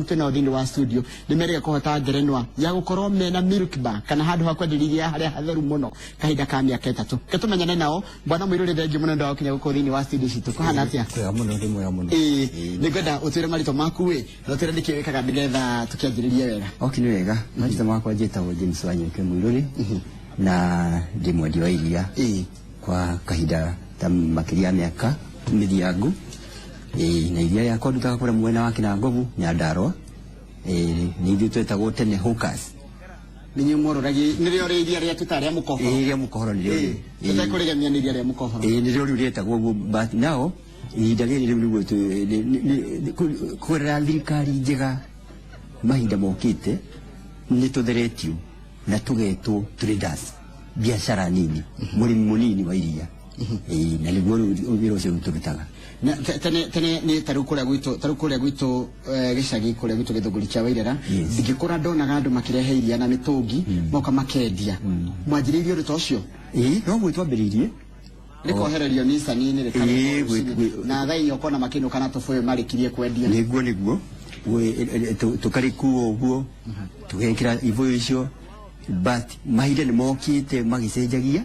Twĩnao thĩinĩ wa studio nĩ merĩga kũhota ngerenwa ya gũkorwo mena milk bar kana handũ ha kwenderia iria harĩa hatheru mũno kahinda ka mĩaka 3. Ke tũmenyane nao. Bwana Mũirũrĩ, thengiũ mũno nĩ gũkinya gũkũ thĩinĩ wa studio citũ. Kũhana atĩa? Mwega mũno, ndĩ mwega mũno. Ĩĩ, nĩngwenda ũtwĩre marĩtwa maku ĩ, na ũtwĩre nĩkĩ wĩkaga nĩgetha tũkĩanjĩrĩrie wega. Okay, nĩ wega. Marĩtwa makwa njĩtagwo James Wanyoike Mũirũrĩ na ndĩ mwendia wa iria kwa kahinda ta makĩria ya mĩaka mĩthiangu. Ĩĩ, na iria rĩakwa ndutaga kũrĩa mwena wa Kĩnangobu, Nyandarua. Ĩĩ, nĩ ithuĩ twetagwo tene hawkers. Nĩ inyuĩ mworũragia nĩrĩo rĩ iria rĩa twĩtaga rĩa mũkohoro? Ĩĩ, rĩa mũkohoro nĩrĩo rĩu. Tũtekũrĩgemia nĩ iria rĩa mũkohoro. Ĩĩ, nĩrĩo rĩu rĩetagwo ũguo, but now ihinda rĩrĩ rĩu nĩguo kũgerera thirikari njega mahinda mokĩte nĩ tũtheretio na tũgetwo traders, biacara nini, mũrĩmi mũnini wa iria. Ĩĩ, na nĩguo rĩu wĩra ũcio tũrutaga. Na tene tene nĩ tarĩu kũrĩa gwitũ, tarĩu kũrĩa gwitũ gĩcagi kũrĩa gwitũ Gĩthũngũri kĩa Wairera, ingĩkũra ndonaga andũ makĩrehe iria na mĩtũngi moka makendia. Mwanjĩrĩirie ũndũ ta ũcio? Ĩĩ, noguo twambĩrĩirie. Rĩkohererio Nissan-inĩ rĩkarehwo rũcinĩ na thaa 4 ũkona makĩinũka na tũbũyũ marĩkirie kwendia. Nĩguo, nĩguo. Tũkarĩkua ũguo tũgekĩra ibũyũ icio, but mahinda nĩ mokĩte magĩcenjagia.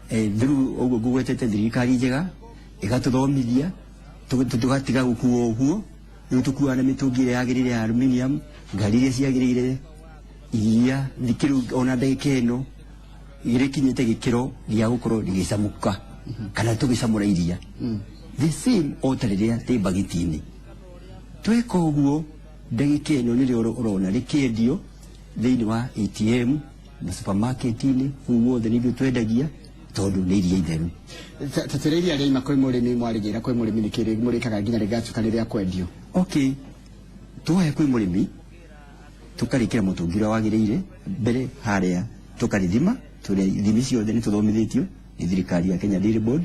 Through ũguo ngũgwetete thirikari njega ĩgatũthomithia tũgatiga gũkua ũguo. Rĩu tũkuaga na mĩtũngi ĩrĩa yagĩrĩire ya aluminium, ngari iria ciagĩrĩire, iria rĩu ona ndagĩka ĩno rĩkinyĩte gĩkĩro gĩa gũkorwo rĩgĩcamũka kana tũgĩcamũra iria the same o ta rĩrĩa rĩ mbagiti-inĩ. Tweka ũguo ndagĩka ĩno nĩrĩo ũrona rĩkĩendio thĩinĩ wa ATM na supermarket-inĩ kũu guothe nĩ ithuĩ twendagia tondũ nĩ iria itheru. Ta twĩre iria rĩaima kwĩ mũrĩmi, mwarĩgĩra kwĩ mũrĩmi nĩkĩ mũrĩkaga nginya rĩgatuĩka nĩ rĩa kwendio? Okay, twoya kwĩ mũrĩmi tũkarĩkĩra mũtũngi ũrĩa wagĩrĩire mbere harĩa, tũkarĩthima. Tũrĩa ithimi ciothe nĩ tũthomithĩtio nĩ thirikari ya Kenya Dairy Board,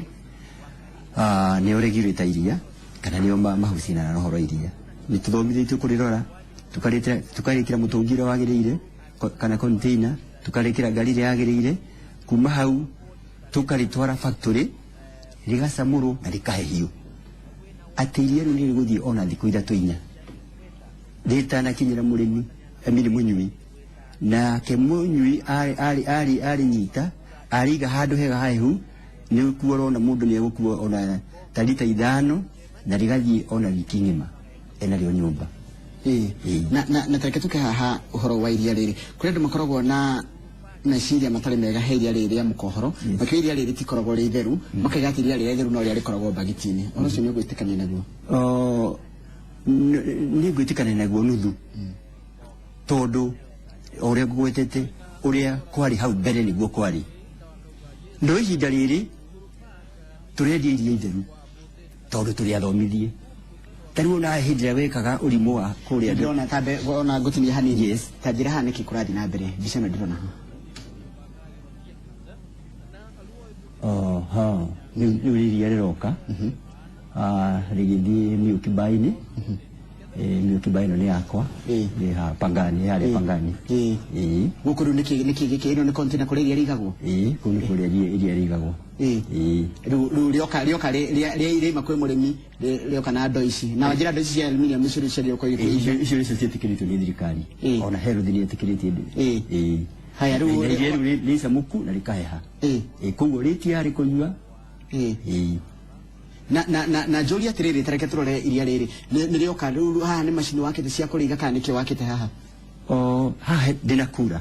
nĩo regulator iria kana nĩo mahusianaga na ũhoro wa iria. Nĩ tũthomithĩtio kũrĩrora, tũkarĩkĩra mũtũngi ũrĩa wagĩrĩire kana container, tũkarĩkĩra ngari ĩrĩa yagĩrĩire. Kuma hau tũkarĩtwara factory rĩgacamũrwo na rĩkahehio atĩ iria rĩu nĩ rĩgũthiĩ ona thikũ 3 4 rĩtanakinyĩra mũrĩmi, I mean mũnyui. Nake mũnyui arĩnyita arĩiga handũ hega hahehu, nĩ kuo ũrona mũndũ nĩ egũkua ona ta rita 5 na rĩgathiĩ ona wiki ng'ima enarĩo nyũmba. Na tareke tũke haha ũhoro wa iria rĩrĩ. Kũrĩ andũ makoragwo na meciria matarĩ mega he iria rĩrĩ rĩa mũkohoro, makiuga iria rĩrĩ rĩtikoragwo rĩ itheru, makaiga atĩ iria rĩrĩa itheru no rĩrĩa rĩkoragwo mbagiti-inĩ. Ũhoro ũcio nĩ ũgwĩtĩkania naguo? Nĩ ngwĩtĩkania naguo nuthu, tondũ o ũrĩa ngũgwetete ũrĩa kwarĩ hau mbere nĩguo kwarĩ, no ihinda rĩrĩ tũrendia iria itheru tondũ tũrĩ athomithie. Ta rĩu ona hĩndĩ ĩrĩa wekaga ũrimũ wa kũrĩa ndĩrona ta mbe ona ngũtinia hanini. Ta njĩra haha nĩkĩ kũrathiĩ na mbere mbica ĩno ndĩrona haha? Oho, rĩu iria rĩroka rĩgĩthiĩ milk bar-inĩ. Milk bar ĩno nĩ yakwa. Nĩ ha Pangani, harĩa Pangani. Ĩĩ. Gũkũ rĩu nĩkĩ gĩkĩ? Ĩno nĩ container kũrĩa iria rĩigagwo? Ĩĩ, kũu nĩ kũrĩa iria rĩigagwo. Ĩĩ. Rĩu rĩoka rĩaima kwĩ mũrĩmi, rĩoka na ndoo ici. Na njĩra ndoo ici cia aluminium nĩcio rĩu ciagĩrĩirwo gũkorwo igĩkũithio. Icio nĩcio ciĩtĩkĩrĩtio nĩ thirikari. Ona health nĩ ĩtĩkĩrĩtie. Ĩĩ. Haya, rĩu Na iria rĩu nĩ icamũku na rĩkaheha. Ĩĩ, koguo rĩtiarĩ kũnyua. Ĩĩ. Na njũrie atĩrĩrĩ, ta reke tũrore iria rĩrĩ. Nĩ rĩoka rĩu haha nĩ macini wakĩte cia kũrĩiga kana nĩkĩ wakĩte haha? O, haha ndĩna kura.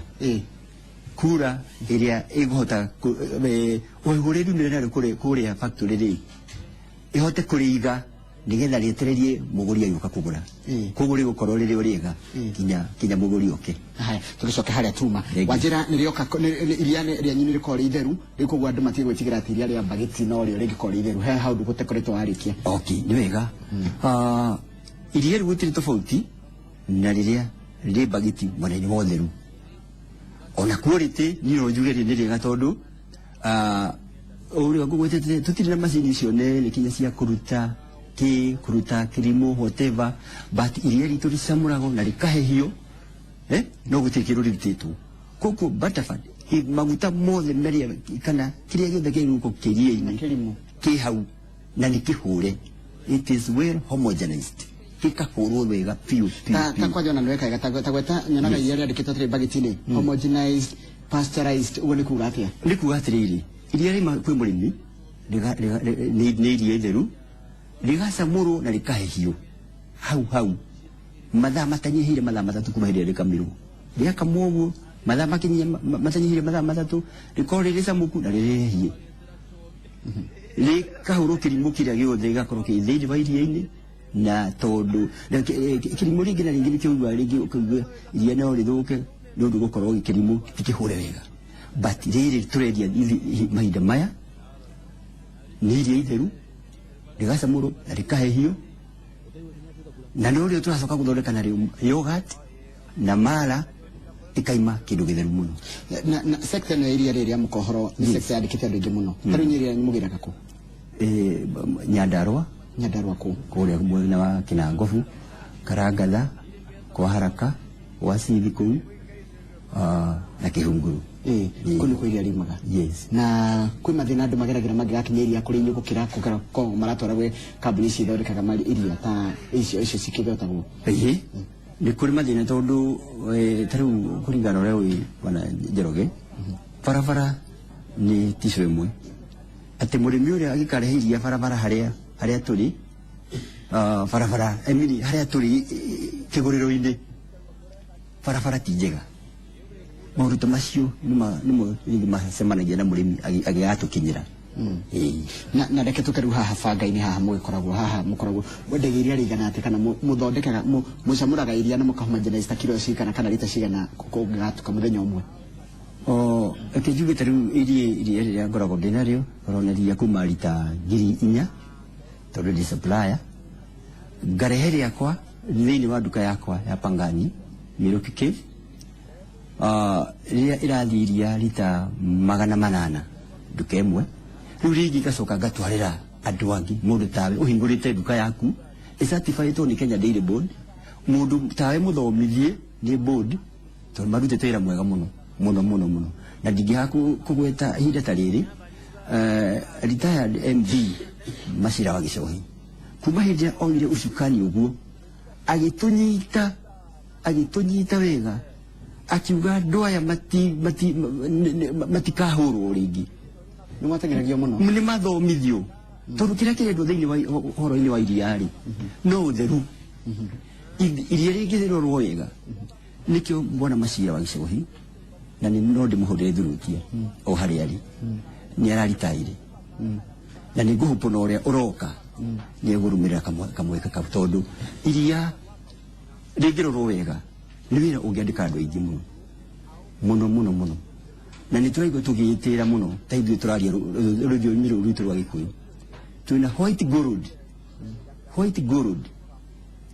Kura ĩrĩa ĩgũhota ũhehu ũrĩa riumĩra narĩo kũrĩa factory rĩ, ĩhote kũrĩiga nĩgetha rĩetererie mũgũri agĩũka kũgũra. Koguo rĩgũkorwo rĩrĩ o rĩega kinya mũgũri oke. Haya, tũgĩcoke harĩa tuma. Thank you. Wanjĩra nĩ rĩoka, iria rĩanyu nĩ rĩkoragwo rĩ itheru, rĩu koguo andũ matige gwĩtigĩra atĩ iria rĩa mbagiti no rĩo rĩngĩkorwo rĩ itheru. He haũndũ gũtekoretwo warĩkia. Okay, nĩ wega. Iria rĩu gũtirĩ tofauti na rĩrĩa rĩ mbagiti mwena-inĩ wa ũtheru. Ona quality niĩ no njuge nĩ rĩega tondũ, ũrĩa ngũgwetete tũtirĩ na macini icio nene kinya cia kũruta kĩ, kũruta kĩrimũ whatever, but iria ritũ rĩcamũragwo na rĩkahehio, no gũtirĩ kĩndũ rĩrutĩtwo. Koguo butterfat, maguta mothe marĩa kana kĩrĩa gĩothe kĩ gũkũ kĩria-inĩ Kĩrimũ. kĩ hau na nĩ kĩhũre, it is well homogenized. Gĩkahũrwo wega biũ biũ Ta biũ. kwanja ona nĩweka wega ta gweta nyonaga iria rĩandĩkĩtwo atĩrĩ bagiti-inĩ, homogenized, pasteurized, ũguo nĩ kuga atĩa? Nĩ kuga atĩrĩrĩ, iria rĩma kwĩ mũrĩmi nĩ iria itheru rĩgacamũrwo na rĩkahehio hau hau mathaa matanyihĩire mathaa 3 kuma hĩndĩ ĩrĩa rĩkamirwo. Rĩakamwo ũguo mathaa makinyia matanyihĩire mathaa 3, rĩkorwo rĩ rĩcamũku na rĩrĩhehie, rĩkahũrwo kĩrimũ kĩrĩa gĩothe gĩgakorwo kĩ thĩinĩ wa iria-inĩ. Na tondũ kĩrimũ rĩngĩ na rĩngĩ nĩkĩũigua rĩngĩ ũkaigua iria no rĩthũke nĩ ũndũ gũkorwo kĩrimũ tikĩhũre wega, but rĩrĩ tũrendia mahinda maya nĩ iria itheru rĩgacamũrwo na rĩkahehio, na no rĩo tũracoka gũthondeka narĩo yogurt na mala ĩkaima kĩndũ gĩtheru mũno. Na sector ĩno ya iria rĩrĩ rĩa mũkohoro nĩ sector yandĩkĩte andũ aingĩ mũno. Ta rĩu inyuĩ iria mũgĩraga kũ? Nyandarũa. Nyandarũa kũ? Kũrĩa mwena wa Kinangobu, Karangatha, kwa Haraka, gwa Cithi kũu, na Kĩhunguru. Kũu nĩkuo iria riumaga? Yes. Na kwĩ mathĩna andũ mageragĩra mangĩgakinyia iria kũrĩ inyuĩ gũkĩra ko maratwara gwĩ kambuni ici ithondekaga iria ta icio cikĩthondekagwo? Ĩĩ, nĩ kũrĩ mathĩna tondũ ta rĩu kũringana na ũrĩa ũĩ bwana Njoroge, barabara nĩ tico ĩmwe atĩ mũrĩmi ũrĩa agĩkarehe iria barabara harĩa tũrĩ, barabara, I mean, harĩa tũrĩ kĩgũrĩro-inĩ, barabara ti njega. Maũndũ ta macio nĩmo rĩngĩ macemanagia na mũrĩmi agĩgatũkinyĩra. Ĩĩ. Na reke tũke rĩu haha banga-inĩ haha mũgĩkoragwo haha mũkoragwo mwendagia iria rĩigana atĩa, kana mũthondekaga mũcamũraga iria na mũkahomogenize ta kiro cigana kana rita cigana kũngĩgatuka mũthenya ũmwe? O, reke njuge ta rĩu iria rĩrĩa ngoragwo ndĩ narĩo, ngoragwo na iria kuma rita 4,000 tondũ ndĩ supplier, ngarehe rĩakwa thĩinĩ wa nduka yakwa ya Pangani Milk Cave, rĩrĩa ĩrathiĩ iria rita 800 nduka ĩmwe. Rĩu rĩngĩ ngacoka ngatwarĩra andũ angĩ, mũndũ tawe ũhingũrĩte nduka yaku ĩcertifiedwo nĩ Kenya Dairy Board, mũndũ tawe mũthomithie nĩ board, tondũ marutĩte wĩra mwega mũno mũno mũno mũno, na ndingĩaga kũgweta ihinda ta rĩrĩ, retired MD Macira wa Gĩcohi, kuma hĩndĩ ĩrĩa oire ũcukani ũguo agĩtũnyita wega, akiuga andũ aya matikahũrwo rĩngĩ. Nĩ mwateng'eragio mũno? Nĩ mathomithio, tondũ kĩrĩa kĩrendwo thĩinĩ wa ũhoro-inĩ wa iria rĩ no ũtheru. Iria rĩngĩrorwo wega, nĩkĩo bwana Macira wa Gĩcohi, na nĩ no ndĩmũhũrĩre thurutia o harĩa arĩ, nĩ araritaire, na nĩ ngũhũpwo na ũrĩa ũroka nĩ egũrũmĩrĩra kamweke kau, tondũ iria rĩngĩrorwo wega nĩ wĩra ũngĩandĩka andũ aingĩ mũno mũno mũno mũno, na nĩ tũraigua tũgĩĩtĩra mũno ta ithuĩ tũraria rũthiomi rũrũ rwitũ rwa Gĩkũyũ, twĩna white gold, white gold,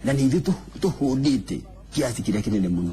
na nĩ ithuĩ tũhũndĩte kiasi kĩrĩa kĩnene mũno.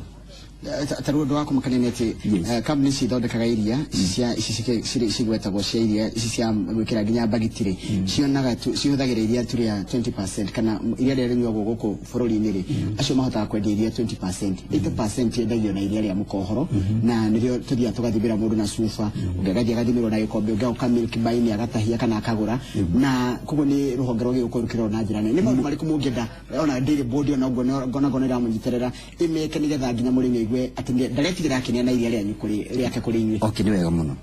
Ta rĩu ũndũ wa kũmakania nĩ atĩ kambuni ici ithondekaga iria ici cia ici cigwetagwo cia iria ici cia gwĩkĩra nginya mbagiti rĩ, cionaga tu cihũthagĩra iria tu rĩa 20% kana iria rĩrĩa rĩnyuagwo gũkũ bũrũri-inĩ rĩ, acio mahotaga kwendia iria 20%, 80% yendagio na iria rĩa mũkohoro, na nĩrĩo tũthiaga tũgathimĩra mũndũ na cuba, ũngĩ agathiĩ agathimĩrwo na gĩkombe, ũngĩ agoka milk buy agatahia kana akagũra, na koguo nĩ rũhonge rwa gĩgũkũ rũkĩrorwo na njĩra nene. Nĩ maũndũ marĩkũ mũngĩenda ona Dairy Board ona ũguo ngona nĩ ĩramũnyitĩrĩra ĩmeke nĩgetha nginya mũrĩmi aigue atĩ ndaretigĩra akĩneana iria rĩanyu kũrĩ rĩake kũrĩ inyuĩ? Okay, nĩ wega mũno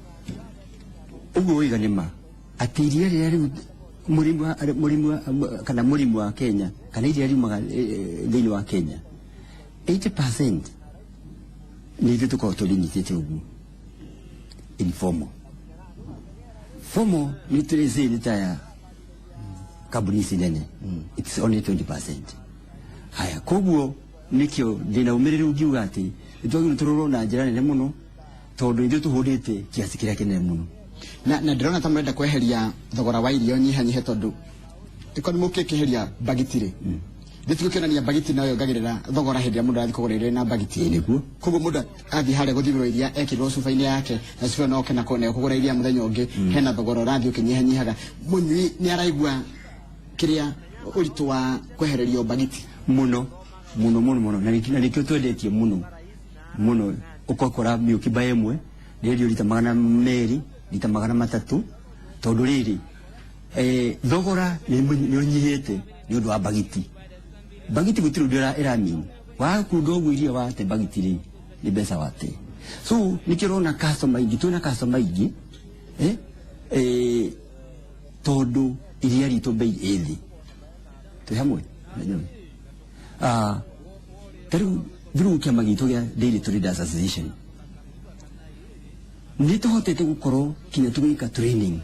ũguo woiga. Nĩ ma atĩ iria rĩrĩa rĩu mũrĩmi wa kana mũrĩmi wa Kenya kana iria riumaga thĩinĩ wa Kenya, 80% nĩ ithuĩ tũkoragwo tũrĩnyitĩte ũguo informal. Formal nĩ tũrĩ nĩ ta ya kambuni ici nene, it's only 20%. Haya, koguo nĩkĩo ndĩna ũmĩrĩru ngiuga atĩ nĩtwagĩrĩirwo tũrorwo na njĩra nene mũno, tondũ ithuĩ tũhũrĩte kiasi kĩrĩa kĩnene mũno. Na ndĩrona ta mũrenda kweheria thogora wa irio nyihanyihe, tondũ ĩkorwo nĩ mũkĩkĩheria mbagiti rĩ, gĩtigũkĩonania mbagiti no yongagĩrĩra thogora hĩndĩ ĩrĩa mũndũ arathiĩ kũgũra irio na mbagiti. Ĩĩ, nĩguo. Koguo mũndũ athiĩ harĩa gũthimĩrwo iria ekĩrwo cuba-inĩ yake, na cuba ĩyo no oke na kũgũra iria mũthenya ũngĩ, hena thogora ũrathiĩ ũkĩnyihanyihaga. Mũnyui nĩ araigua kĩrĩa ũritũ wa kwehererio mbagiti? Mũno mũno mũno mũno, na nĩkĩo twendetie mũno mũno. Ũgakora mĩũkĩmba ĩmwe rĩendio rita 200, rita 300, tondũ rĩrĩ thogora nĩ ũnyihĩte nĩ ũndũ wa mbagiti. Bagiti gũtirĩ ũndũ ĩramini. Wakunda ũguo iria wate bagiti rĩ, nĩ mbeca wate. So nĩkĩo ũrona customer aingĩ, twĩna customer aingĩ tondũ iria ritũ bei ĩ thĩ. Twĩ hamwe na Njoroge. Ta rĩu through kĩama gitũ gĩa Dairy Traders Association nĩ tũhotete gũkorwo kinya tũgĩka training,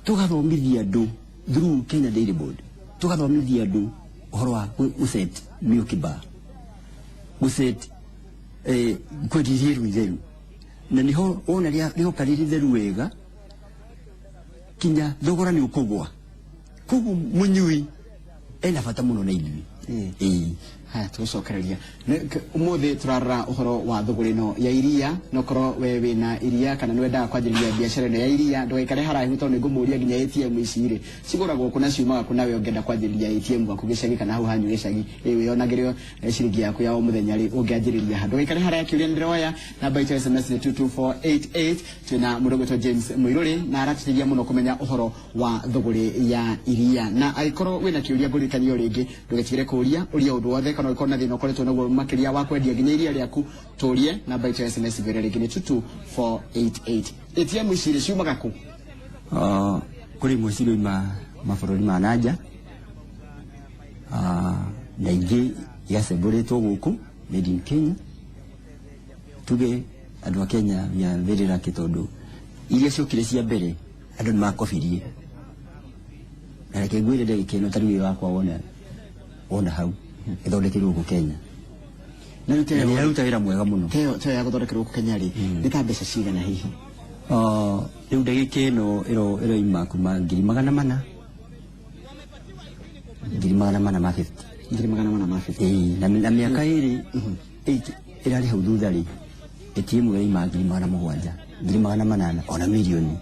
tũgathomithia andũ through Kenya Dairy Board, tũgathomithia andũ ũhoro wa gũset milk bar, gũset kwendia iria rĩu itheru, na nĩho wona rĩoka rĩrĩ itheru wega kinya thogora nĩ ũkũgwa. Koguo mũnyui ena bata mũno na ithuĩ. Ĩĩ. Haya, tũgũcokereria. Ũmũthĩ tũrarora ũhoro wa thũgũrĩ ĩno ya iria. No korwo we wĩna iria kana nĩ wendaga kwanjĩrĩria biacara ĩno ya iria, ndũgaikare haraihu tondũ nĩngũmũria nginya ATM ici rĩ cigũragwo kũ na ciumaga kũ, nawe ũngĩenda kwanjĩrĩria ATM gwaku gĩcagi kana hau hanyu gĩcagi, wĩyonagĩre ciringi yaku ya o mũthenya rĩ, ũngĩanjĩrĩria ha. Ndũgaikare haraya, kĩũria nĩndĩroya. Namba itũ ya SMS nĩ 22488. Twĩna mũndũ ũgwĩtwo James Muiruri na aratũteithia mũno kũmenya ũhoro wa thũgũrĩ ya iria, na angĩkorwo wĩna kĩũria ngũririkanie o rĩngĩ ndũgetigĩre kũũria, ũria ũndũ wothe, kana ũngĩkorwo na thĩna ũkoretwo naguo makĩria wa kwendia nginya iria rĩaku, tũrie. Namba itũ ya SMS ngwĩre rĩngĩ nĩ 22488. ATM ici rĩ ciumaga kũ? Kũrĩ imwe ciroima mabũrũri ma nanja, na ingĩ igasembũrĩtwo gũkũ made in Kenya. Tuge andũ a Kenya we are very lucky tondũ iria ciokire cia mbere andũ nĩ makobirie, na reke ngwĩre ndagĩka ĩno ta rĩu ĩyo wakwa wona hau ĩthondekerwo gũkũ Kenya. Na rĩu Na nĩ ĩraruta wĩra mwega mũno. Teyo ya gũthondekerwo gũkũ Kenya rĩ, nĩ ta mbeca cigana hihi? Rĩu ndagĩka ĩno ĩroima kuma 400,000, 450,000. 450,000. Ĩĩ, na mĩaka ĩrĩ ĩrarĩ hau thutha rĩ, ATM ĩraima 700,000, 800,000, ona mirioni.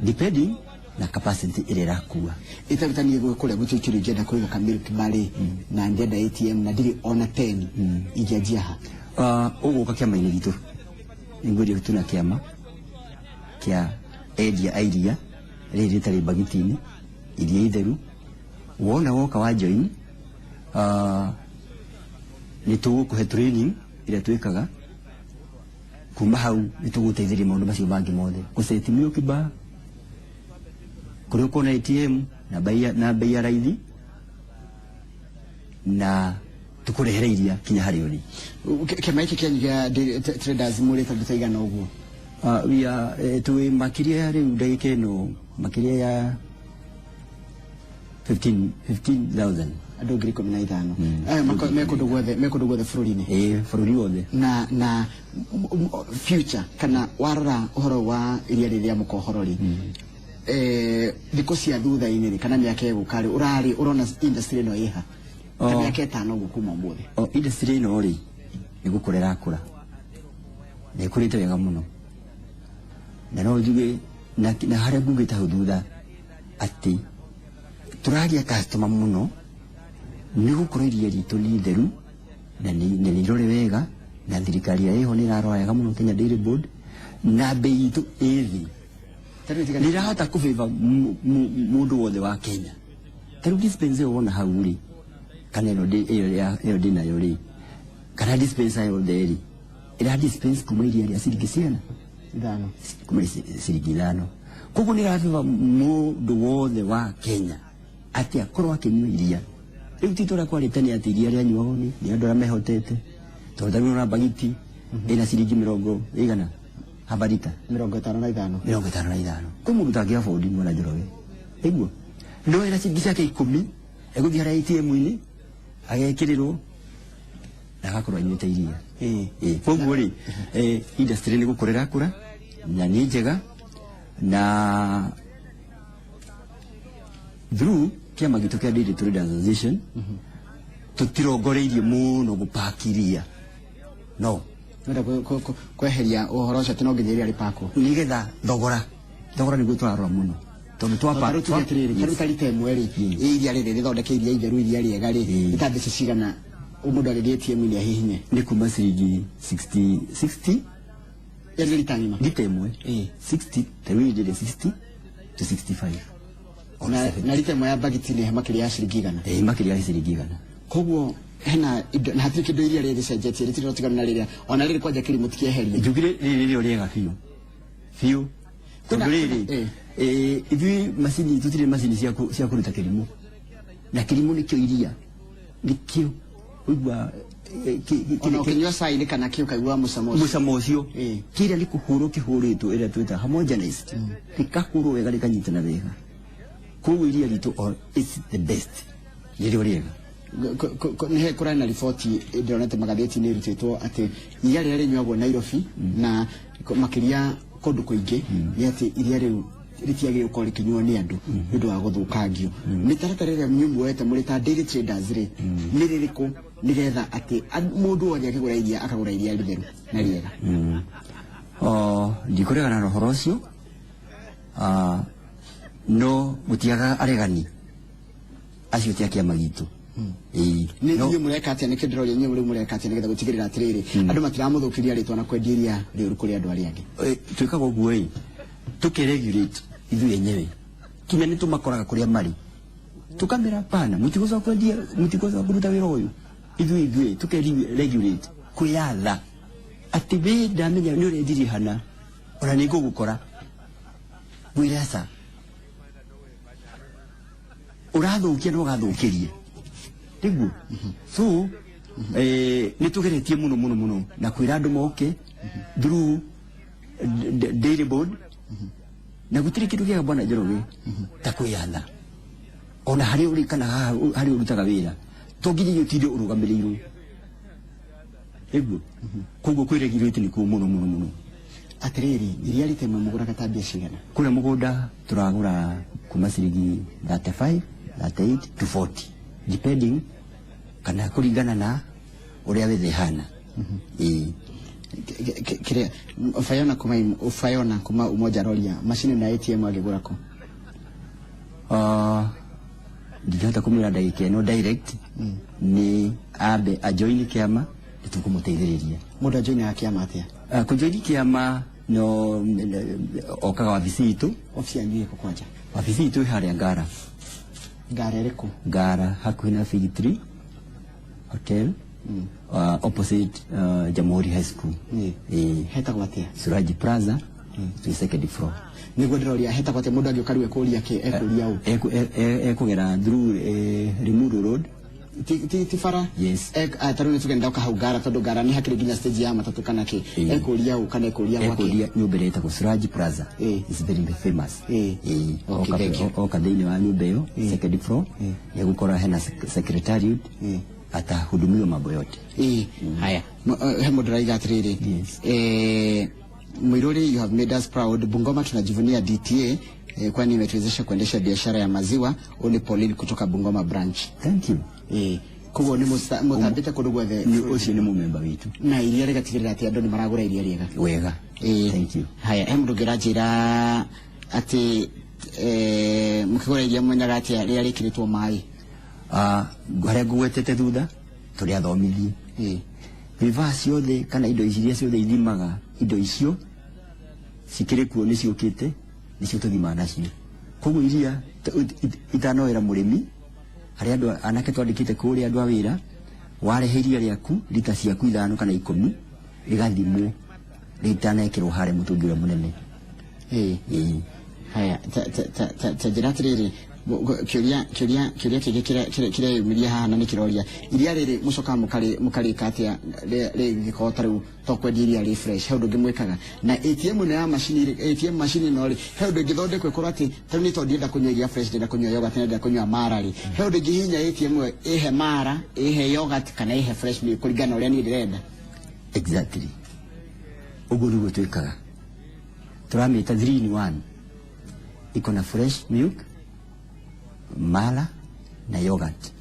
Depending na capacity ĩrĩa ĩrakua. Ĩtaruta niĩ kũrĩa gwitũ ikĩrĩ ingĩenda kũiga ka milk bar rĩ, na ndĩrenda ATM na ndirĩ ona 10, ingĩanjia ha? Ũgũka kĩama-inĩ gitũ. Nĩngwĩrire tuna kĩama kĩa endia a iria rĩrĩ rĩtarĩ bagiti-inĩ, iria itheru. Wona woka wa join, nĩ tũgũkũhe training ĩrĩa twĩkaga. Kuma hau nĩ tũgũteithĩrĩria maũndũ macio mangĩ mothe, gũset milk bar, kũrĩa ũkuona ATM na bei ya raithi, na tũkũrehere iria kinya harĩa ũrĩ. Kĩama gĩkĩ kĩanyu gĩa Dairy Traders mũrĩte andũ ta igana ũguo? We are, twĩ makĩria ya rĩu ndagĩka ĩno makĩria ya 15,000. Andũ 15,000. Me kũndũ guothe, me kũndũ guothe bũrũri-inĩ? Ĩĩ, bũrũri wothe. Na future kana warora ũhoro wa iria rĩrĩ rĩa mũkohoro rĩ, thikũ cia thutha-inĩ rĩ, kana mĩaka ĩgũka rĩ, ũrarĩ ũrona industry ĩno ĩha ta mĩaka 5 ũguo kuma ũmũthĩ? Industry ĩno rĩ, nĩ gũkũra ĩrakũra, na ĩkũrĩte wega mũno, na no njuge na harĩa ngugĩte hau thutha atĩ tũragĩa customer mũno nĩ gũkorwo iria ritũ nĩ itheru na nĩ irore wega, na thirikari ya ĩho nĩ ĩrarora wega mũno Kenya Dairy Board, na bei itũ ĩ thĩ. Nĩ ĩrahota kũbĩba mũndũ wothe wa Kenya. Ta rĩu dispenser ĩyo wona hau rĩ, kana ĩno ĩyo ndĩ nayo rĩ, kana dispenser yothe rĩ, ĩra dispense kuma iria rĩa ciringi cigana? 5. Kuma ciringi 5. Koguo nĩ ĩrabĩba mũndũ wothe wa Kenya atĩ akorwo akĩnyua iria. Rĩu ti tũrĩa kwarĩ tene atĩ iria rĩanyuagwo nĩ andũ arĩa mehotete, tondũ ta rĩu ũrona bagiti ĩna ciringi mĩrongo ĩigana haba rita? 55. 55. Kwĩ mũndũ ũtangĩ afford mwana Njoroge. Ĩguo. No ĩna ciringi ciake 10, egũthiĩ harĩa ATM-inĩ, agekĩrĩrwo na agakorwo anyuĩte iria. Koguo rĩ, industry nĩ gũkũra ĩrakũra na nĩ njega, na through kĩama gitũ kĩa Dairy Traders Association tũtirongoreirie mũno gũpakiria, no Wenda kweheria ũhoro ũcio atĩ no nginya iria rĩpakwo, nĩgetha thogora nĩguo tũrarora mũno, tondũ twapa Tarĩu tuge atĩrĩrĩ, tarĩu ta rita ĩmwe rĩ, iria rĩrĩ rĩthondeke iria itheru, iria rĩega rĩ, nĩ ta mbeca cigana mũndũ agĩthiĩ ATM-inĩ ahihinye? Nĩ kuma ciringi 60, 60. Yaani rita ng'ima? Rita ĩmwe. 60, ta rĩu ndĩrĩ 60 to 65. Na rita ĩmwe ya bagiti nĩ makĩria ya ciringi 100? Ĩĩ, makĩria ya ciringi 100. Koguo hena indo na hatirĩ kĩndũ iria rĩrĩ rĩcenjetie, rĩtirĩ na ũtiganu na rĩrĩa ona rĩrĩ kwanja kĩrimũ ti kĩeherie. Njugire rĩrĩ nĩrĩo rĩega biũ biũ, tondũ rĩrĩ ithuĩ macini tũtirĩ macini cia kũruta kĩrimũ, na kĩrimũ nĩkĩo iria nĩkĩo ũigua. Ona ũkĩnyua cai nĩ kana kĩ ũkaigua mũcamo ũcio. Mũcamo ũcio kĩrĩa nĩ kũhũrwo kĩhũrĩtwo ĩrĩa twĩtaga homogenized, rĩkahũrwo wega rĩkanyitana wega. Koguo iria ritũ is the best, nĩrĩo rĩega. Nĩ kũrarĩ na riboti ndĩronete magathĩti-inĩ ĩrutĩtwo atĩ iria rĩrĩa rĩnyuagwo Nairobi na makĩria kũndũ kũingĩ nĩ atĩ iria rĩu rĩtiagĩrĩirwo gũkorwo rĩkĩnyuo nĩ andũ nĩ ũndũ wa gũthũkangio. Mĩtaratara ĩrĩa inyuĩ muoete mũrĩ ta dairy traders rĩ nĩ rĩrĩkũ nĩgetha atĩ mũndũ wothe akĩgũra iria akagũra iria rĩtheru na rĩega? Ndikũregana na ũhoro ũcio, no gũtiagaga aregani acio ti a kĩama gitũ. Nĩ inyuĩ mũreka atĩa? Nĩkĩo ndĩroria inyuĩ rĩu mũreka atĩa nĩgetha gũtigĩrĩra atĩrĩrĩ andũ matiramũthũkĩria rĩtwa na kwendia iria rĩũru kũrĩ andũ arĩa angĩ? Twĩkaga ũguo ĩ, tũkĩregulate ithuĩ enyewe, kinya nĩ tũmakoraga kũrĩa marĩ tũkamera pana mũtigũcoka kwendia, mũtigũcoka kũruta wĩra ũyũ. Ithuĩ tũkeregulate kwĩyatha atĩ wĩ ndamenya nĩ ũrendirie hana ona nĩ ngũgũkora mwĩre aca ũrathũkia no ũgathũkĩrie nĩguo. So nĩ tũgeretie mũno mũno mũno na kwĩra andũ moke through dairy board, na gũtirĩ kĩndũ kĩega bwana Njoroge ta kwĩyatha ona harĩa ũrĩ kana haha harĩa ũrutaga wĩra, to nginya ũtinde ũrũgamĩrĩirwo nĩguo. Koguo kwĩregulate nĩkuo mũno mũno mũno. Atĩrĩrĩ, iria rita ĩmwe mũgũraga ta mbia cigana? Kũrĩa mũgũnda tũragũra kuma ciringi 35, 38 to 40 depending kana kũringana na ũrĩa weather ĩhana. Ĩĩ. Kĩrĩa Fayona kuma Umoja Roria macini na ATM agĩgũra kũ? Ndingĩhota kũmwĩra ndagĩka ĩno direct, nĩ ambe ajoini kĩama nĩ tũkũmũteithĩrĩria. Mũndũ ajoinaga kĩama atĩa? Kũjoini kĩama no okaga wabici itũ. Obici yanyu ĩkũ kwanja? Wabici itũ ĩ harĩa Ngara. Ngara ĩrĩkũ? Ngara hakuhĩ na Fig Tree Hotel, opposite Jamhuri High School. Hetagwo atĩa? Suraji Plaza, to second floor. Nĩguo ndĩroria hetagwo atĩa, mũndũ angĩũka rĩu ekũria kĩ, ekũria ũ? Ekũgera through Limuru Road. Ti bara? Yes. Ta rĩu nĩtuge nĩndoka hau Ngara, tondũ Ngara nĩ hakĩrĩ nginya stage ya matatũ kana kĩ, ekũria ũ kana ekũria gwakĩ? Ekũria nyũmba ĩrĩa ĩtagwo Suraji Plaza. It's very famous. Okay, thank you. Oka thĩinĩ wa nyũmba ĩyo second floor nĩegũkora hena secretariat, atahudumiwa mambo yote. Haya, he mũndũ araiga atĩrĩrĩ, Mwiruri, you have made us proud. Bungoma tunajivunia DTA kwani imetuwezesha kuendesha biashara ya maziwa. Huyu ni Pauline kutoka Bungoma branch. Thank you. Koguo nĩ mũtambĩte kũndũ guothe. Nĩ ũcio nĩ mũmemba witũ. Na iria rĩgatigĩrĩra atĩ andũ nĩ maragũra iria rĩega. Wega. Thank you. Haya, he mũndũ ũngĩ ũranjĩra atĩ mũkĩgũra iria mwenyaga atĩa rĩrĩa rĩkĩrĩtwo maĩ? Harĩa ngũgwetete thutha tũrĩ athomithie. Vifaa ciothe kana indo iria ciothe ithimaga indo icio cikĩrĩ kuo nĩ ciũkĩte, nĩcio tũthimaga nacio. Koguo iria itanoera mũrĩmi harĩa andũ anake twandĩkĩte kũrĩa andũ a wĩra, warehe iria rĩaku lita ciaku 5 kana 10 rĩgathimwo rĩtanekĩrwo harĩa mũtũngi ũrĩa mũnene. Haya, ta njĩra atĩrĩrĩ, kĩũria kĩngĩ kĩreyumĩria haha na nĩ kĩroria iria rĩrĩ mũcokaga mũkarĩka atĩa rĩngĩkorwo ta rĩu to kwendia iria rĩ fresh, he ũndũ ũngĩ mwĩkaga na ATM ĩno ya macini rĩ, ATM macini ĩno rĩ, he ũndũ ĩngĩthondekwo ĩkorwo atĩ ta rĩu nĩ tondũ ndĩrenda kũnyua iria fresh, ndĩrenda kũnyua yogurt na ndĩrenda kũnyua mara rĩ, he ũndũ ĩngĩhihinya ATM ĩyo ĩhe mara, ĩhe yogurt kana ĩhe fresh milk kũringana na ũrĩa niĩ ndĩrenda? Exactly. Ũguo nĩguo twĩkaga, tũramĩta 3 in 1, iko na fresh milk, mala na yogurt,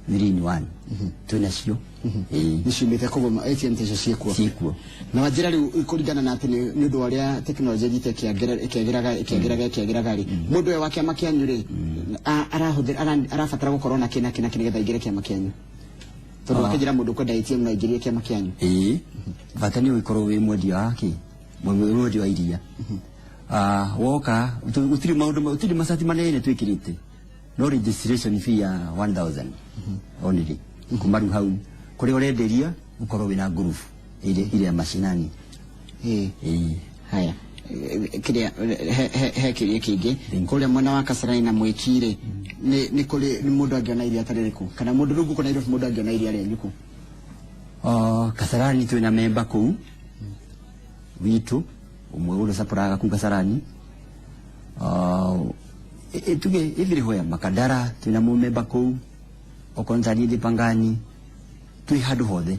3 in 1 twĩ nacio. Nĩ ciumĩte koguo ATM ta icio ciĩkuo? Ciĩkuo. Na wanjĩra rĩu kũringana na atĩ nĩ ũndũ wa ũrĩa tekinoronjĩ ĩthiĩte ĩkĩagĩraga ĩkĩagĩraga ĩkĩagĩraga rĩ, mũndũ ũyũ wa kĩama kĩanyu rĩ arahũthĩra arabatara gũkorwo na kĩ na kĩ na kĩ nĩgetha aingĩre kĩama kĩanyu? Tondũ wakĩnjĩra mũndũ ũkwenda ATM no aingĩrie kĩama kĩanyu. Bata nĩ ũgĩkorwo wĩ mwendia wa kĩ, mwendia wa iria. Woka gũtirĩ maũndũ, gũtirĩ macati manene twĩkĩrĩte, No registration fee ya 1000 only. Kuma rĩu hau kũrĩa ũrenderia ũkorwo wĩna group ile ya mashinani. Ĩĩ. Haya, kiria he kiria kingi kuria mwena wa Kasarani na Mwiki ri ni kuri ni mundu angiona iria taririku kana mundu rungu kuna Nairobi mundu angiona iria rianyu ku? Kasarani twina memba kuu witu umwe uria sapuraga ku Kasarani. Tuge everywhere Makadara twina mumemba kuu okonza ni Pangani twi handu hothe.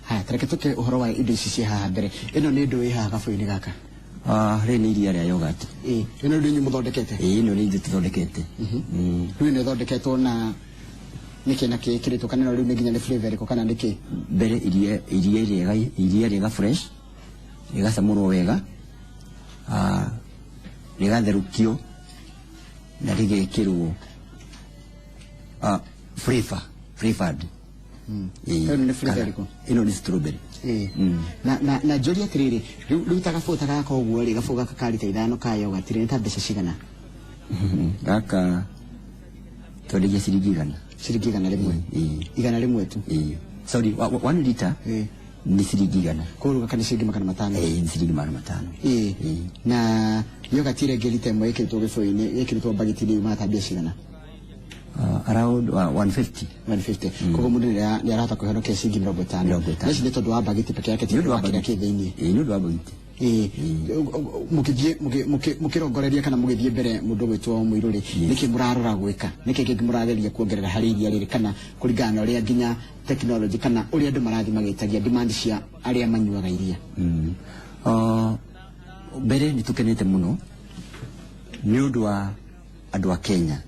Haya, tareke tuke uhoro wa indo ici cia haha mbere. Ino ni ndu ĩ haha gabuyu-inĩ gaka? Rĩrĩ nĩ iria rĩa yogurt. Ĩno nĩ inyuĩ mũthondekete? Ĩĩ, ĩno nĩ ithuĩ tũthondekete. Rĩu ĩno ĩthondeketwo na nĩkĩ na kĩ ĩkĩrĩtwo, kana ĩno rĩu nĩ nginya nĩ flavor ĩrĩkũ kana nĩkĩ? Mbere iria rĩega fresh, rĩgacamũrwo wega, rĩgatherũkio na rĩgekĩrwo flavored. Ĩno nĩ flavor ĩrĩkũ? Ĩno nĩ strawberry. Na na njũrie atĩrĩrĩ, rĩu ta gabũyũ ta gaka ũguo rĩ, gabũyũ gaka ka rita 5 ka yogurt rĩ, nĩ ta mbeca cigana? Gaka twendagia ciringi 100. Ciringi 100? 100 tu? Sorry, 1 liter ni ciringi 100. Koguo gaka nĩ ciringi 500? Nĩ ciringi 500. Na yogurt ĩrĩa ĩngĩ rita ĩmwe ĩkĩrĩtwo gĩbũyũ-inĩ, ĩkĩrĩtwo mbagiti-inĩ yumaga ta mbia cigana? Around 150. 150. Koguo mundu ni arahota kwihonokia ciringi 50. 50. Na ici ni tondu wa bagiti peke yake, ti Nĩ ũndũ wa kĩrĩa bagiti. kĩ thĩinĩ. Ĩĩ, nĩ ũndũ wa bagiti. Mũkĩthiĩ mũkĩrongoreria kana mũgĩthiĩ mbere mũndũ gwĩtwo Mũirũ rĩ, nĩkĩ mũrarora gwĩka? Nĩkĩ kĩngĩ mũrageria kuongerera harĩ iria rĩrĩ kana kũringana na ũrĩa nginya technology kana ũrĩa andũ marathiĩ magĩtagia demand cia arĩa manyuaga iria? Mbere nĩ tũkenete mũno nĩ ũndũ wa andũ a Kenya.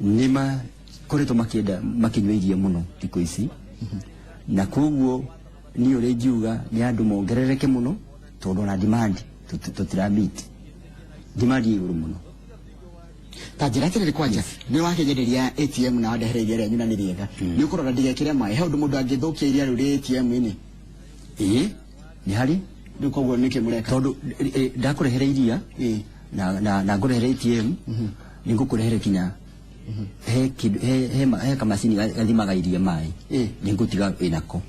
Nĩ makoretwo makĩenda makĩnyua iria mũno thikũ ici. Na koguo niĩ ũrĩa ingiuga nĩ andũ mongerereke mũno tondũ ona demand tũtira meet. Demand ĩ igũrũ mũno. Ta njĩra atĩrĩrĩ kwanja, nĩ wakĩnyenderia ATM na wandehere iria rĩanyu na nĩ rĩega. Nĩ ũkũrora ndigekĩre maĩ. He ũndũ mũndũ angĩthũkia iria rĩu rĩ ATM-inĩ? Ĩĩ, nĩ harĩ. Rĩu koguo nĩkĩ mũreka? Tondũ ndakũrehere iria na ngũrehere ATM, nĩ ngũkũrehere kinya he kĩndũ, he kamacini gathimaga iria maĩ. Nĩ ngũtiga wĩnako.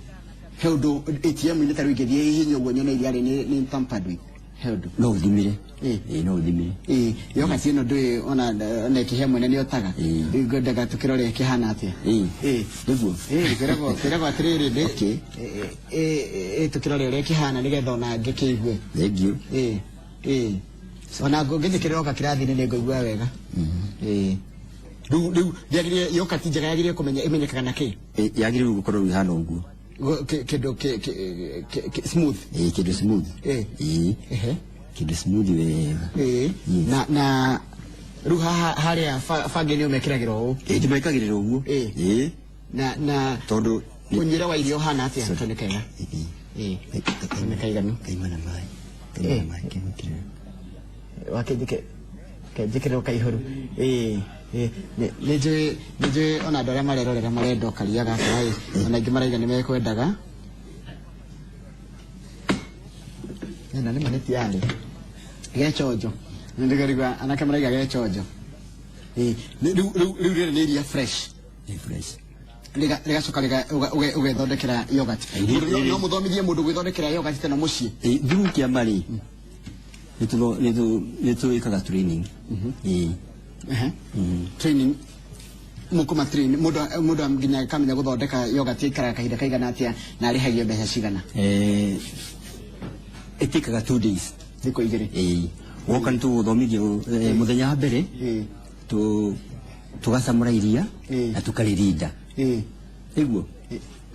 He ũndũ ATM-inĩ ta rĩu ingĩthiĩ hihinya ũguo nyone iria rĩ nĩ tampered with. He ũndũ. No ũthimĩre. Ĩĩ, no ũthimĩre. Yogurt ĩno ndũĩ ona ĩkĩhe mwene nĩ otaga. Rĩu ngwendaga tũkĩrore ĩkĩhana atĩa. Nĩguo. Kwĩragwo atĩrĩrĩ, tũkĩrore ũrĩa ĩkĩhana nĩgetha ona ngĩkĩigue. Thank you. Ona ngĩthikĩrĩra oka kĩrathi-inĩ nĩ ngũigua wega. Rĩu rĩagĩrĩire yogurt njega yagĩrĩire kũmenya ĩmenyekaga na kĩ? Yagĩrĩirwo gũkorwo ĩhana ũguo. Kĩndũ smooth. Kĩndũ smooth. Kĩndũ smooth wega. Na rĩu haha harĩa bangi nĩ ũmekĩragĩra ũũ? Ndĩmekagĩrĩra ũguo. Na Tondũ mũnyuĩre wa irio ũhana atĩa? Tondũ nĩ kega. Tondũ nĩ kaiganu. Kaima na maĩ. Kaima na maĩ, kemĩkĩrĩra. Wakĩnjĩkĩrĩra kenjĩkĩrĩrwo kaihũru. Nĩ njũĩ ona andũ arĩa marerorera marenda karia gaka ĩ, ona aingĩ maraiga nĩ mekwendaga. Na nĩ ma nĩ tiarĩ. Gechonjo. Nĩ ndĩgarigwa anake maraiga gechonjo. Rĩu rĩrĩ nĩ iria fresh. Nĩ fresh. Rĩgacoka ũgethondekera yogurt. No mũthomithie mũndũ gwĩthondekera yogurt tena mũciĩ? Through kĩama rĩ, nĩ tũĩkaga training. Training. Mũkũma train, mũndũ nginya akamenya gũthondeka yogurt ĩikaraga kahinda kaigana atĩa na arĩhagio mbeca cigana? Ĩtĩkaga 2 days. Thikũ igĩrĩ. Woka nĩ tũgũthomithio, mũthenya wa mbere, tũgacamũra iria na tũkarĩrinda. Nĩguo?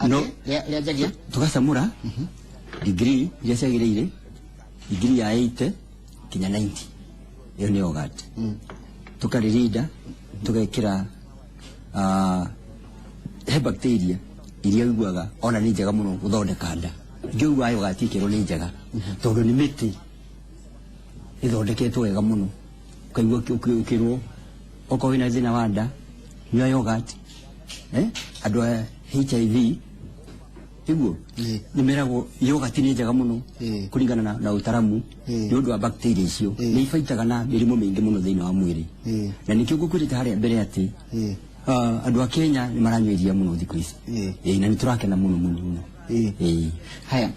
No, Rĩanjagia? Tũgacamũra degree iria ciagĩrĩire, degree ya 80 kinya 90. Ĩyo nĩ yogurt. Tũkarĩrinda, tũgekĩra, he bacteria iria ũiguaga ona nĩ njega mũno gũthondeka nda. Ingĩ ũiguaga yogurt ĩkĩrwo nĩ njega tondũ nĩ mĩtĩ ĩthondeketwo wega mũno. Ũkaigua ũkĩrwo okorwo wĩna thĩna wa nda, nyua yogurt. Andũ a HIV Niguo nĩ meragwo yogurt nĩ njega mũno kũringana na ũtaramu nĩ ũndũ wa bacteria icio nĩ ibaitaga na mĩrimũ mĩingĩ mũno thĩinĩ wa mwĩrĩ. Na nĩkĩo ngũkwĩrĩte harĩa mbere atĩ andũ a Kenya nĩ maranyua iria mũno thikũ ici. Na nĩ tũrakena mũno mũno mũno. Haya,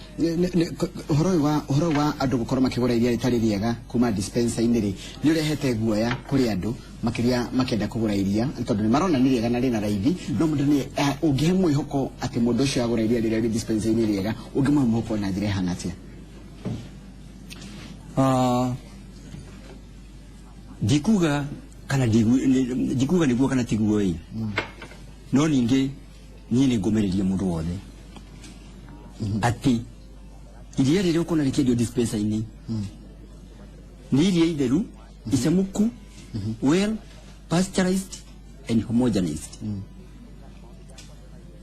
ũhoro ũyũ wa ũhoro ũyũ wa andũ gũkorwo makĩgũra iria rĩtarĩ rĩega kuma dispenser-inĩ rĩ, nĩ ũrehete guoya kũrĩ andũ makĩria makĩenda kũgũra iria tondũ nĩ marona nĩ rĩega na rĩna raithi, no mũndũ nĩ ũngĩhe mwĩhoko atĩ mũndũ ũcio agũra iria rĩrĩa rĩ dispenser-inĩ rĩega, ũngĩmũhe mwĩhoko na njĩra ĩhana atĩa? Ndikuga kana ndikuga nĩguo kana tiguo ĩ, no ningĩ niĩ nĩ ngũmĩrĩria mũndũ wothe atĩ iria rĩrĩa ũkuona rĩkĩendio dispenser-inĩ nĩ iria itheru, icamuku, well pasteurized and homogenized.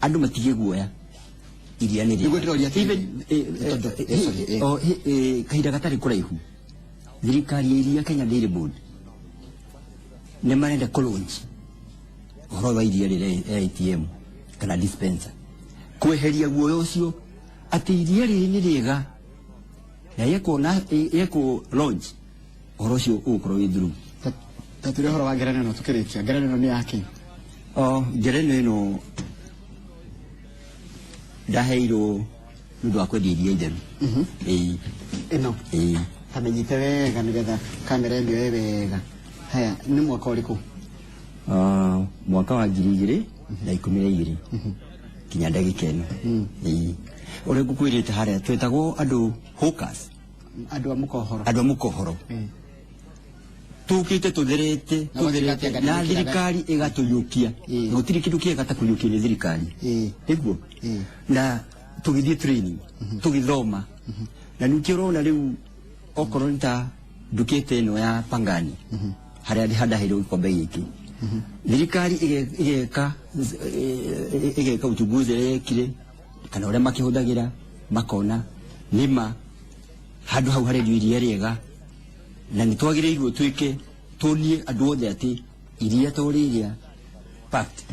Andũ matige guoya, iria nĩ Nĩguo ndĩroria atĩrĩrĩ. Even, Tondũ, sorry, o, kahinda gatarĩ kũraihu, thirikari ya iria, Kenya Dairy Board, nĩ marenda kũ launch ũhoro wa iria rĩrĩa rĩa ATM kana dispenser, kweheria guoya ũcio atĩ iria rĩrĩ nĩ rĩega, na yekwo na yekwo launch, ũhoro ũcio ũgũkorwo wĩ through. Ta tũrĩ ũhoro wa ngerenwa ĩno tũkĩrĩkia, ngerenwa ĩno nĩ yake? O ngerenwa ĩno ndaheirwo nĩ ũndũ wa kwendia iria itheru. Ĩĩ. Ĩno? Ĩĩ. Tamĩnyite wega nĩgetha kamera ĩmĩoe wega. Haya, nĩ mwaka ũrĩkũ? Mwaka wa 2012 kinya ndagĩka ĩno. Ĩĩ, ũrĩa ngũkwĩrĩte harĩa twetagwo andũ hawkers. Andũ a mũkohoro. Andũ a mũkohoro. Tũkĩte tũtherete Na gwatuĩka tũtherete atĩ anga na nĩ thirikari ĩgatũiyũkia. Gũtirĩ kĩndũ kĩega ta kũiyũkio nĩ thirikari. Nĩguo na tũgĩthiĩ training, tũgĩthoma, na ningĩ ũrona rĩu okorwo nĩ ta ndukĩte ĩno ya Pangani harĩa handaheirwo gĩkombe gĩkĩ, thirikari ĩgeka uchunguzi ĩrĩa yekire kana ũrĩa makĩhũthagĩra, makona nĩma handũ hau harendio iria rĩega, na nĩ twagĩrĩirwo twĩke tuonie andũ othe atĩ iria to rĩrĩa fact.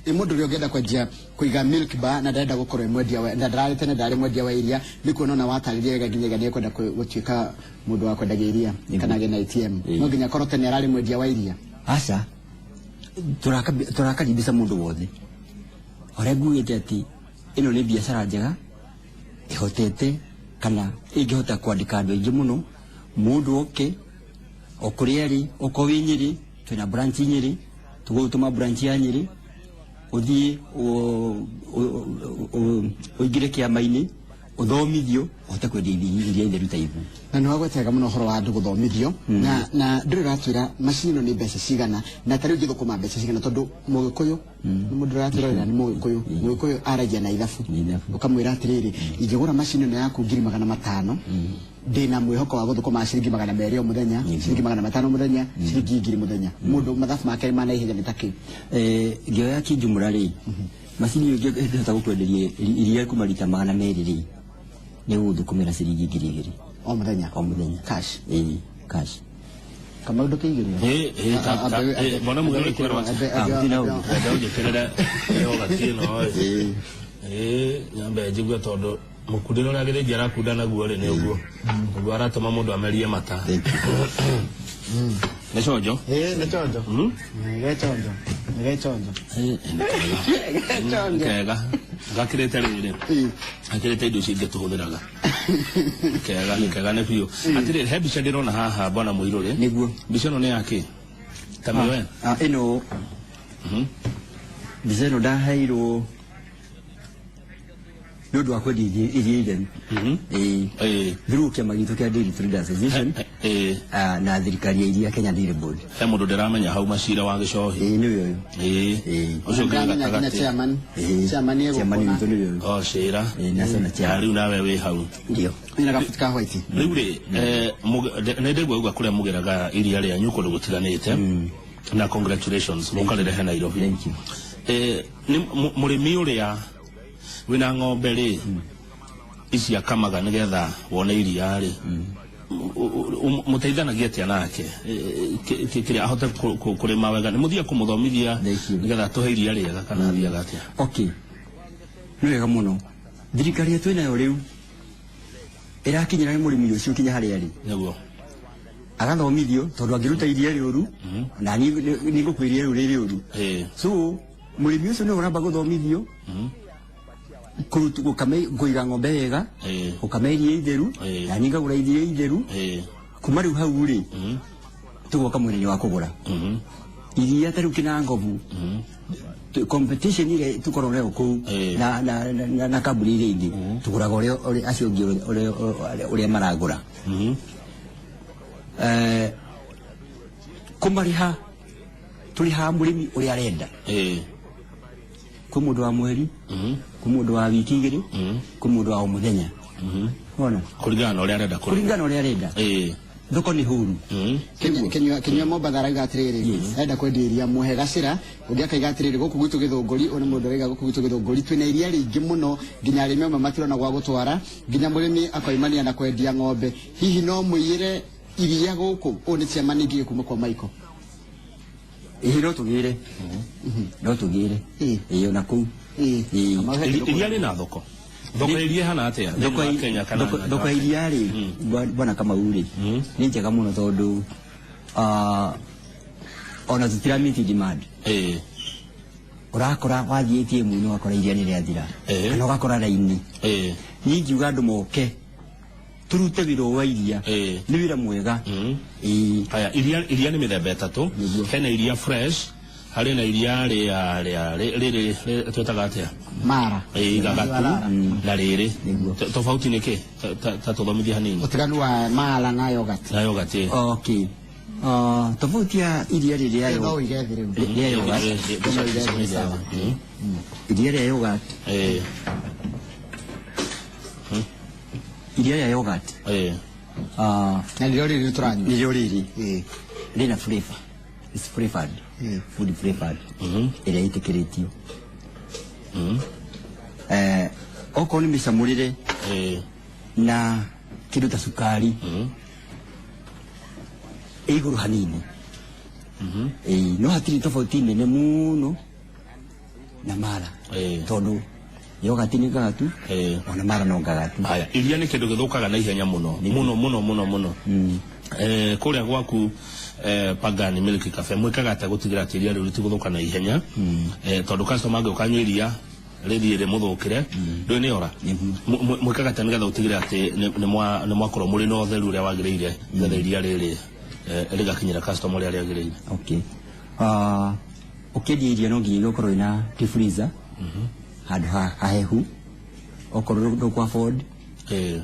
Ĩ mũndũ ũrĩa ũngĩenda kwenjia kũiga milk bar na ndarenda gũkorwo e mwendia wa, na ndararĩ tene ndarĩ mwendia wa iria, nĩ kuona ona watarĩria wega nginya nĩ ekwenda gũtuĩka mũndũ wa kwendagia iria kana agĩe na ATM, no nginya akorwo tene ararĩ mwendia wa iria? Aca, tũrakaribisha mũndũ wothe. Ũrĩa ngugĩte atĩ ĩno nĩ biacara njega ĩhotete kana ĩngĩhota kwandĩka andũ aingĩ mũno. Mũndũ oke o kũrĩa arĩ, okorwo wĩ Nyĩrĩ, twĩna branch Nyĩrĩ, tũgũtũma branch ya Nyĩrĩ, ũthiĩ ũingĩre kĩama-inĩ, ũthomithio ũhote kwendia iria itheru ta ibu. Na nĩ wagwetega mũno ũhoro wa andũ gũthomithio, na ndũrĩ ũratwĩra macini ĩno nĩ mbeca cigana, na ta rĩu ngĩthũkũma mbeca cigana, tondũ mũgĩkũyũ nĩ mũndũ ũratwĩrorera nĩ mũgĩkũyũ, mũgĩkũyũ aragia na ithabu. Na ithabu. Ũkamwĩra atĩrĩrĩ, ingĩgũra macini ĩno yaku 500,000, ndĩna mwĩhoko wa gũthũkũma ciringi 200 o mũthenya, ciringi 500 mũthenya, ciringi 1,000 mũthenya. Mũndũ mathabu make ma naihenya nĩ takĩ? Ngĩoya kĩnjumũra rĩ, macini ĩyo ĩngĩhota gũkwenderia iria kuma rita 200 rĩ, nĩ gũgũthũkũmĩra ciringi 2,000 o mũthenya? O mũthenya. Cash? Ĩĩ, cash. Kamau, ndũkĩigĩrĩra. Mbona mũgeni kwĩrwo atĩ Ah, gũtirĩ na ũndũ. Enda ũnjĩkĩrĩre yogati ĩno ĩ. Ĩ nyambe njigue tondũ mũkundĩre ũrĩa gĩthĩnji arakunda naguo rĩ, nĩ ũguo ũguo aratũma mũndũ amerie mata. Nĩ conjo. Ĩĩ, nĩ chonjo. Nĩ gĩchonjo, nĩ gĩchonjo. Ĩ, nĩ kega. Gĩchonjo. Kega gakĩrĩte rĩrĩ, gakĩrĩte indo icio ingĩ tũhũthĩraga. Kega, nĩ kega nĩ biũ. Atĩrĩrĩ, he mbica ndĩrona haha, bwana Mũirũrĩ. Nĩguo. Mbica ĩno nĩ yakĩ ta mĩoe? Ah, ĩno mbica ĩno ndaheirwo nĩ ũndũ wa kwendia iria itheru. Ĩĩ. Through kĩama gitũ kĩa Dairy Traders Association na thirikari ya iria, Kenya Dairy Board. He mũndũ ndĩramenya hau, macira wa gĩcohi. Ĩĩ, nĩwe ũyũ. Ũcio ũngĩ Ndamenya nginya gatagatĩ. chairman. Ĩĩ. Chairman egũkũ Chairman na witũ nĩwe ũyũ. O cira. Ĩĩ, national chairman. Rĩu nawe wĩ hau. Ndio. Ina gabuti ka white. Rĩu rĩ, nĩ ndaigua uga kũrĩa mũgeraga iria rĩanyu kũndũ gũtiganĩte, na congratulations, mũkarĩrehe Nairobi. Thank you. Nĩ mũrĩmi ũrĩa wĩna ng'ombe rĩ, ici akamaga nĩgetha wone iria rĩ, mũteithanagia atĩa nake kĩrĩa ahote kũrĩma wega? Nĩ mũthiaga kũmũthomithia Thank you. nĩgetha atũhe iria rĩega, kana athiaga atĩa? Okay, nĩ wega mũno. Thirikari ĩrĩa twĩnayo rĩu ĩrakinyĩra nĩ mũrĩmi ũcio kinya harĩa arĩ. Nĩguo. Agathomithio tondũ angĩruta iria rĩũru na niĩ ngũkua iria rĩu rĩ rĩũru. So mũrĩmi ũcio nĩwe ũramba gũthomithio kũiga ng'ombe wega, gũkama iria itheru, na niĩ ngagũra iria itheru. Kuma rĩu hau rĩ, tũgoka mwena-inĩ wa kũgũra iria ta rĩu kĩna ngobu. Competition ĩrĩa tũkoragwo nayo kũu na kambuni iria ingĩ, tũgũraga ũrĩa acio angĩ ũrĩa maragũra. Kũmarĩha, tũrĩhaga mũrĩmi ũrĩa arenda. Kwĩ mũndũ wa mweri, kwĩ mũndũ wa wiki 2, kwĩ mũndũ wa o mũthenya. Wona? Kũringana na ũrĩa arenda kũrĩha. Kũringana na ũrĩa arenda. Thoko nĩ huru. Kinyua Mombatha arauga atĩrĩrĩ, arenda kwendia iria muhe gacĩra. Ũngĩ akaiga atĩrĩrĩ, gũkũ gwitũ Gĩthũngũri, ũyũ nĩ mũndũ arauga gũkũ gwitũ Gĩthũngũri twĩna iria rĩingĩ mũno nginya arĩmi amwe matirona gwa gũtwara, nginya mũrĩmi akoimania na kwendia ng'ombe. Hihi no mũiyĩre iria gũkũ? Ũyũ nĩ chairman Ngigĩ kuma kwa Michael. Ĩĩ, no tũgĩre. No tũgĩre. Ĩĩ, ona kũu. Ĩĩ. Iria rĩna thoko. Thoko ya iria ĩhana atĩa? Thoko Thĩinĩ wa Kenya kana nja thoko wa ya iria rĩ, bwana Kamau rĩ, nĩ njega mũno tondũ ona tũtira meet demand. Ũrakora wathiĩ ATM-inĩ ũgakora iria nĩ rĩathira. Kana ũgakora raini. Niĩ ingiuga andũ moke tũrute wĩra ũyũ wa iria. Nĩ wĩra mwega. Haya, iria nĩ mĩthemba ĩtatũ. Hena iria fresh, harĩ na iria rĩa rĩrĩ twĩtaga atĩa? Mara. Igagatu na rĩrĩ. Tofauti nĩ kĩ? Ta tũthomithie hanini. Ũtiganu wa mara na yogurt. Na yogurt. Okay. Tofauti ya iria rĩrĩ rĩa No ũige thĩ rĩu. Rĩa yogurt. No ũige thĩ, sawa. Iria rĩa yogurt. Iria rĩa yogurt. Na nĩrĩo rĩrĩ tũranyua. Nĩrĩo rĩrĩ. Rĩna flavor. It's flavored. Food flavored. Ĩrĩa ĩtĩkĩrĩtio. Okorwo nĩ mĩcamũrĩre na kĩndũ ta cukari, ĩ igũrũ hanini. No hatirĩ tofauti nene mũno na mara. Tondũ yogurt nĩ ngagatu, ona mara no ngagatu. Haya, iria nĩ kĩndũ gĩthũkaga na ihenya mũno. Mũno, mũno, mũno, mũno. Kũrĩa gwaku, Pangani Milk Cafe, mwĩkaga atĩa gũtigĩrĩra atĩ iria rĩu rĩtigũthũka na ihenya? Tondũ customer angĩũka anyue iria rĩthiĩ rĩmũthũkĩre, ndũĩ nĩ ora. Mwĩkaga atĩa nĩgetha gũtigĩrĩra atĩ nĩ mwakorwo mũrĩ na ũtheru ũrĩa wagĩrĩire, nĩgetha iria rĩrĩ rĩgakinyĩra customer ũrĩa rĩagĩrĩire? Okay. Ũkĩendia iria no nginya ũkorwo wĩna deep freezer, handũ hahehu. Okorwo ndũkũ afford,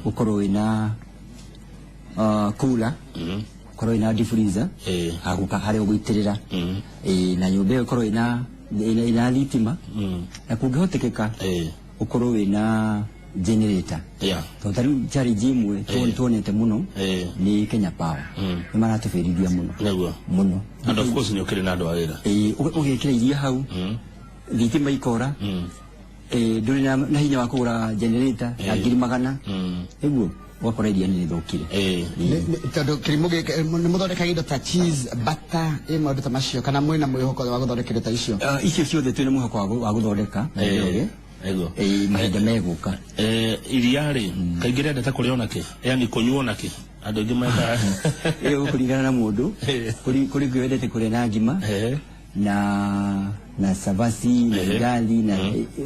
ũkorwo wĩna cooler, ũkorwo wĩna deep freezer, hagũka harĩa ũgũitĩrĩra. Na nyũmba ĩyo ĩkorwo ĩna thitima. Na kũngĩhotekeka, ũkorwo wĩna generator. Tondũ ta rĩu challenge ĩmwe tuonete mũno nĩ Kenya Power. Nĩ maratũbĩrithia mũno. Mũno. And of course nĩ ũkĩrĩ na andũ a wĩra. Ũgekĩra iria hau, thitima ikora, ndũrĩ na hinya wa kũgũra generator ya ngiri magana. Nĩguo ũgakora iria nĩ rĩthũkire. Tondũ kĩrimũ gĩkĩ, nĩ mũthondekaga indo ta cheese, butter, maũndũ ta macio, kana mwĩna mwĩhoko wa gũthondeka indo ta icio? Icio ciothe twĩna mwĩhoko wa gũthondeka, Njoroge. Nĩguo. Mahinda megũka. Iria rĩ, kaingĩ rĩendete kũrĩo na kĩ? Yaani kũnyuo na kĩ? Andũ aingĩ mendaga. Ĩyo gũkũringana na mũndũ. Kũrĩ ũngĩ wendete kũrĩa na ngima, na cabaci, na ugali, na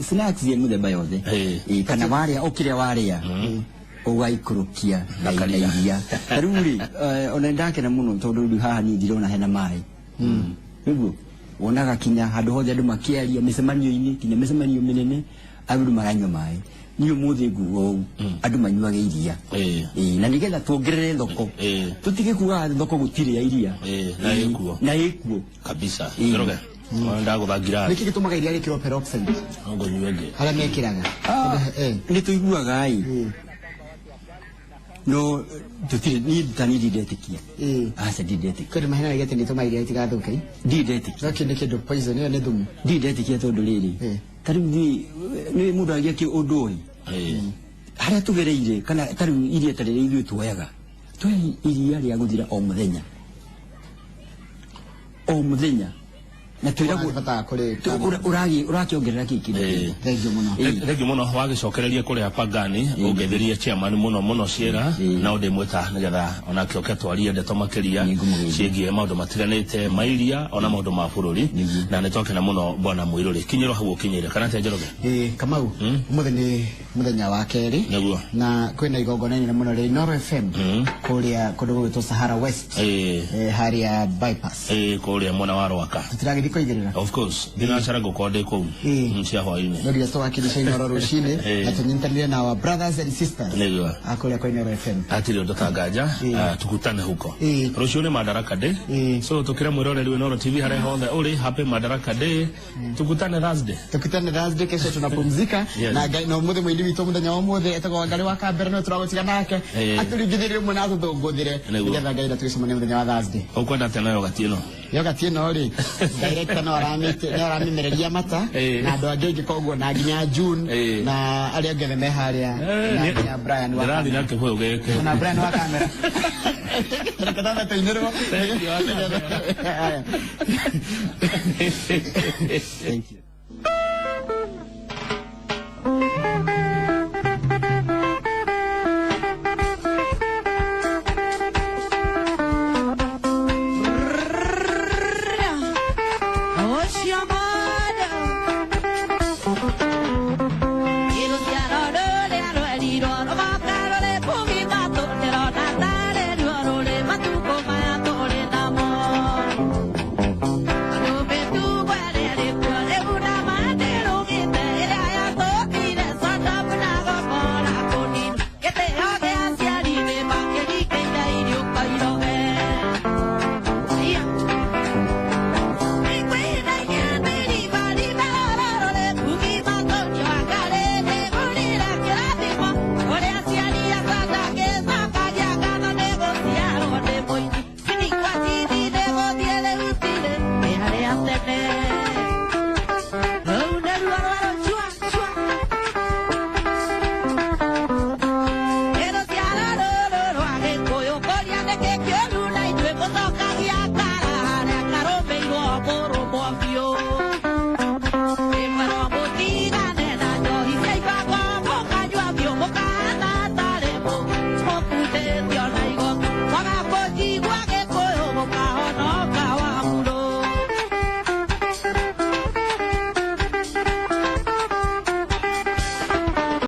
snacks ya mũthemba yothe. Kana warĩa, ũkĩrĩa warĩa, ũgaikũrũkia na iria. Ta rĩu rĩ, ona nĩndakena mũno tondũ rĩu haha niĩ ndirona hena maĩ. Nĩguo wonaga kinya handũ hothe andũ makĩaria mĩcemanio-inĩ, kinya mĩcemanio mĩnene, andũ maranyua maĩ. Niĩ ũmũthĩ nguga ũũ, andũ manyuage iria. Na nĩgetha tuongerere thoko. Tũtige kuga thoko gũtirĩ ya iria. Na ĩkuo. Na ĩkuo. Kabisa. Njoroge. Ona ndagũtha ngirathi. Nĩkĩ gĩtũmaga iria rĩkĩrwo peroxide? No ngũnyue ĩngĩ. Harĩa mekĩraga. Nĩ tũiguaga ĩ. No tũtirĩ, niĩ ta niĩ ndindetĩkia. Aca, ndindetĩkia. Kwĩ andũ mahenagia atĩ nĩ ĩtũmaga iria rĩtigathũke. Ndindetĩkia. No kĩu nĩ kĩndũ poison, ĩyo nĩ thumu. Ndindetĩkia tondũ rĩrĩ. Ta rĩu niĩ, nĩ mũndũ agĩa kĩ ũndũ ũyũ. Harĩa tũgereire, kana ta rĩu iria ta rĩrĩa ithuĩ tuoyaga. Tuoya iria rĩa gũthira o mũthenya. O mũthenya. Na twĩragwo Bata kũrĩ ũrakĩongerera kĩ kĩndũ Eh. kĩngĩ. Thengiũ mũno. Thengiũ mũno wagĩcokereria kũrĩa Pangani ũngeithĩrie chairman mũno mũno ciĩra na ũndĩmwĩta nĩgetha onake oke twarie ndeto makĩria Nĩngũmũgeithia. ciĩgiĩ maũndũ matiganĩte ma iria ona maũndũ ma bũrũri na nĩ twakena mũno bwana Mũirũrĩ kinyĩrwo hau ũkinyĩire kana atĩa Njoroge? Ĩĩ Kamau, ũmũthĩ nĩ mũthenya wa kerĩ Nĩguo. na kwĩna igongona inene mũno rĩa Inooro FM kũrĩa kũndũ gũgwĩtwo Sahara West, harĩa bypass. Ĩĩ, kũrĩa mwena wa Rwaka. Tũtiragĩthiĩ kũigĩrĩra. Of course thinacara ngũkorwo ndĩ kũu cia hwaĩ-inĩ. No nginya tũwakilisha Inooro rũcinĩ na tũnyitanĩre na our brothers and sisters Nĩguo. a kũrĩa kwa Inooro FM. Hatirĩ ũndũ tanganja, tukutane huko. Rũciũ nĩ Madaraka Day, so tũkĩre mwĩroreri wa Inooro TV harĩa hothe ũrĩ, happy Madaraka Day, tukutane Thursday. Tukutane Thursday, kesho tunapumzika. Yes. Na Ngai na umuthi mũini witũ mũthenya wa ũmũthĩ etagwo Wangari wa Kambere, no tũragũtiga nake atũringithĩrie rĩmwe na atũthũngũthĩre Nĩguo. nĩgetha Ngai na tũgĩcemania mũthenya wa Thursday. Ũkwenda atĩa na yogati ĩno? Yogati ĩno rĩ, director no aramĩmereria mata na andũ angĩ aingĩ, koguo na nginya June na arĩa angĩ othe me harĩa na nginya Brian wa Ndĩrathiĩ na kĩbũyũ gĩkĩ. na Brian wa kamera. Reke twambe tũinĩrwo. Thank you. Haya. Thank you.